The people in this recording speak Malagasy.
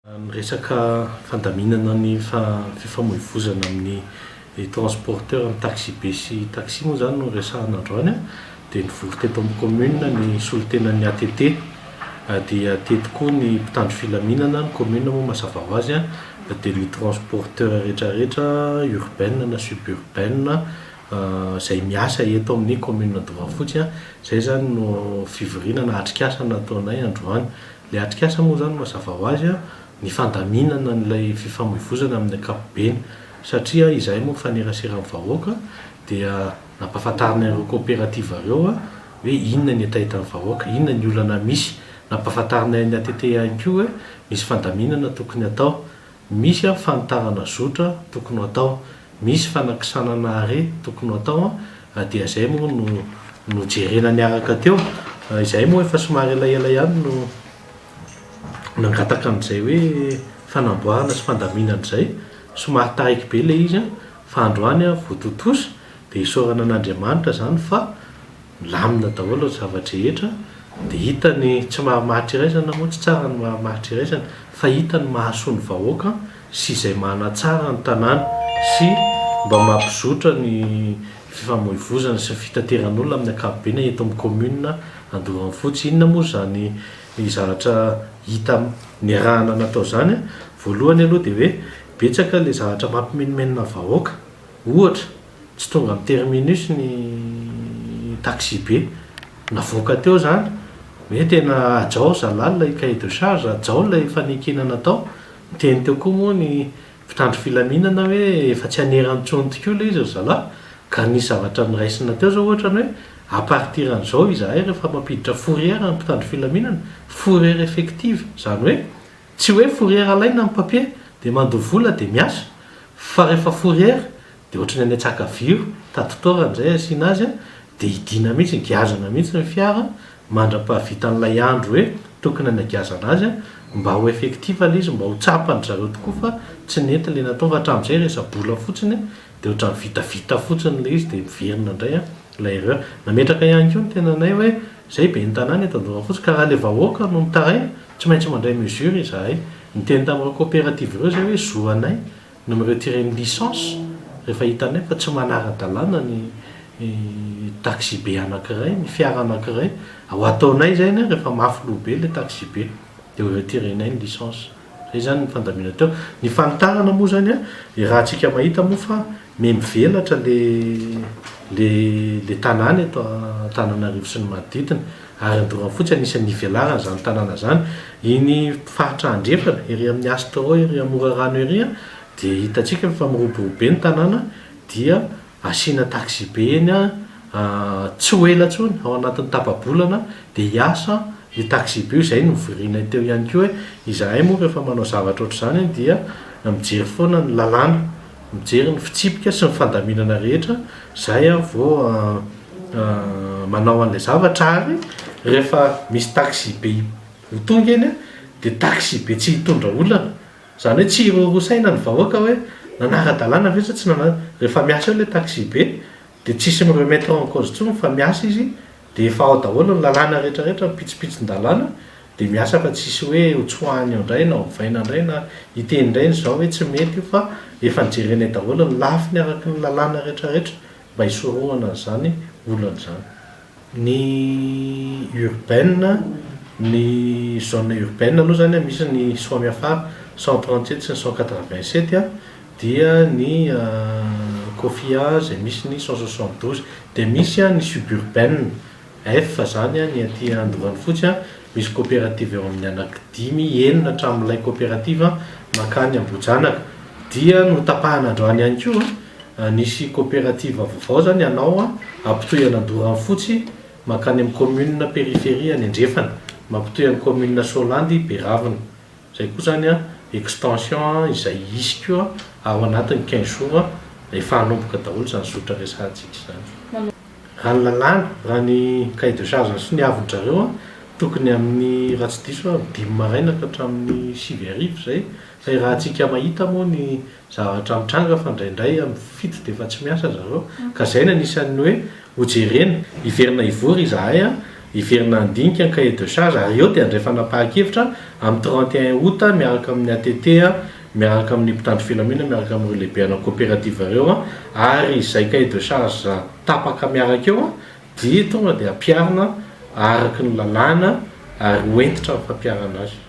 Ny resaka fandaminana ny fifamoivozana amin'ny transporteur, ny taxi-be sy taxi moa izany no resahana androany dia nivory teto amin'ny commune ny solontenan'ny ATT dia teto koa ny mpitandro filaminana, ny commune moa mazava ho azy dia ny transporteur rehetra rehetra urbaine na suburbaine izay miasa eto amin'ny commune Andovafotsy. Izay izany no fivoriana na atrikasa nataonay androany. Ilay atrikasa moa izany mazava ho azy ny fandaminana an'ilay fifamoivozana amin'ny ankapobeny satria izahay moa mifanerasera amin'ny vahoaka dia nampahafantarina ireo coopérative ireo hoe inona ny hetahetan'ny vahoaka, inona ny olana misy, nampahafantarinay ny ATT ihany koa hoe misy fandaminana tokony hatao, misy fanitarana zotra tokony ho atao, misy fanakisanana arrêt tokony ho atao dia izay moa no nojerena niaraka teo. Izahay moa efa somary elaela ihany no nangataka an'izay hoe fanamboarana sy fandaminana izay. Somary taraiky be ilay izy fa androany vao tontosa dia isaorana an'Andriamanitra izany fa milamina daholo ny zava-drehetra dia hita ny tsy marimaritra iraisana moa tsy tsara ny marimaritra iraisana fa hita ny mahasoa ny vahoaka sy izay manatsara ny tanàna sy mba mampizotra ny fifamoivozana sy ny fitateran'olona amin'ny ankapobeny eto amin'ny commune Andoranfotsy. Inona moa izany zavatra hita niarahana natao izany? Voalohany aloha dia hoe betsaka ilay zavatra mampimenomenona vahoaka. Ohatra, tsy tonga amin'ny terminus ny taxi-be. Navoaka teo izany hoe tena hajao zalahy ilay cahier de charge, hajao ilay fanekena natao. Niteny teo koa moa ny mpitandro filaminana hoe efa tsy hanerany intsony tokoa ilay izy ry zalahy ka nisy zavatra noraisina teo izao ohatra ny hoe à partir an'izao izahay rehefa mampiditra fourrière ny mpitandro filaminana, fourrière effective, izany hoe tsy hoe fourrière alaina ny papier dia mandoa vola dia miasa fa rehefa fourrière dia ohatran'ny any Antsakaviro, tati-taorana izay asiana azy dia hidiana mihitsy, giazana mihitsy ny fiara mandra-pahavitan'ilay andro hoe tokony hanagiazana azy mba ho effectif ilay izy, mba ho tsapan-dry zareo tokoa fa tsy nety ilay natao fa hatramin'izay resa-bola fotsiny dia ohatran'ny vitavita fotsiny ilay izy dia miverina indray ilay erreur. Nametraka ihany koa ny tenanay hoe izay ben'ny tanàna eto Andohanafotsy ka raha ilay vahoaka no mitaraina tsy maintsy mandray mesure izahay. Niteny tamin'ireo coopérative ireo izay hoe zo anay no mi-retirer ny licence rehefa hitanay fa tsy manara-dalàna ny taxi-be anankiray, ny fiara anankiray. Ho ataonay izay anie rehefa mafy loha be ilay taxi-be dia ho retirer-nay ny licence. Izay izany ny fandaminana teo. Ny fanitarana moa izany an, iarahantsika mahita moa fa miha-mivelatra ilay ilay ilay tanàna eto Antananarivo sy ny manodidina. Ary Andoranfotsy anisan'ny ivelarana izany tanàna izany. Iny faritra andrefana, ery amin'ny Astro, ery Morarano ery dia hitantsika fa miroborobo be ny tanàna dia asiana taxi-be eny tsy ho ela intsony, ao anatin'ny tapa-bolana dia hiasa io taxi-be io. Izay no novorinay teo ihany koa hoe izahay moa rehefa manao zavatra ohatr'izany dia mijery foana ny lalàna. Mijery ny fitsipika sy ny fandaminana rehetra zay aho vao manao an'ilay zavatra ary rehefa misy taxi be ho tonga eny dia taxi be tsy hitondra olana, izany hoe tsy hiroaroa saina ny vahoaka hoe nanara-dalàna ve sa tsy nanara, rehefa miasa eo ilay taxi be dia tsisy mi-remettre en cause intsony fa miasa izy dia efa ao daholo ny lalàna rehetra rehetra, ny pitsopitson-dalàna dia miasa fa tsisy hoe ho tsoahiny eo indray na ovaina indray na hiteny indray ny zao hoe tsy mety io fa efa nojerenay daholo ny lafiny araky ny lalàna rehetra rehetra mba hisorohana an'izany olana izany. Ny urbaine, ny zone urbaine aloha izany misy ny Soamiafara 137 sy ny 187 dia ny Kofia izay misy ny 172 dia misy ny suburbaine F zany ny aty Andoranofotsy misy coopérative eo amin'ny anaky dimy, enina hatramin'ilay coopérative mankany Ambohijanaka. Dia notapahana androany ihany koa nisy coopérative vaovao zany hanao hampitohy an'Andoranofotsy mankany amin'ny commune périphérie any andrefana, mampitohy an'ny commune Soalandy Beravina. Izay koa zany extension izay hisy koa ao anatin'ny 15 jours efa hanomboka daholo izany zotra resahantsika izany. Raha ny lalàna, raha ny cahier de charge nosoniavin-dry zareo an, tokony amin'ny, raha tsy diso aho, dimy maraina ka hatramin'ny 9 hariva izay. Fa irahantsika mahita moa ny zavatra mitranga fa indraindray amin'ny 7 dia efa tsy miasa zareo. Ka izay no anisan'ny hoe hojerena. Hiverina hivory izahay an, Hiverina handinika ny cahier de charge ary eo dia handray fanapahan-kevitra amin'ny 31 août miaraka amin'ny ATT, miaraka amin'ny mpitandro filaminana, miaraka amin'ireo lehibe ana coopérative ireo ary izay cahier de charge tapaka miaraka eo dia tonga dia ampiharina araka ny lalàna ary ho hentitra ny fampiharana azy.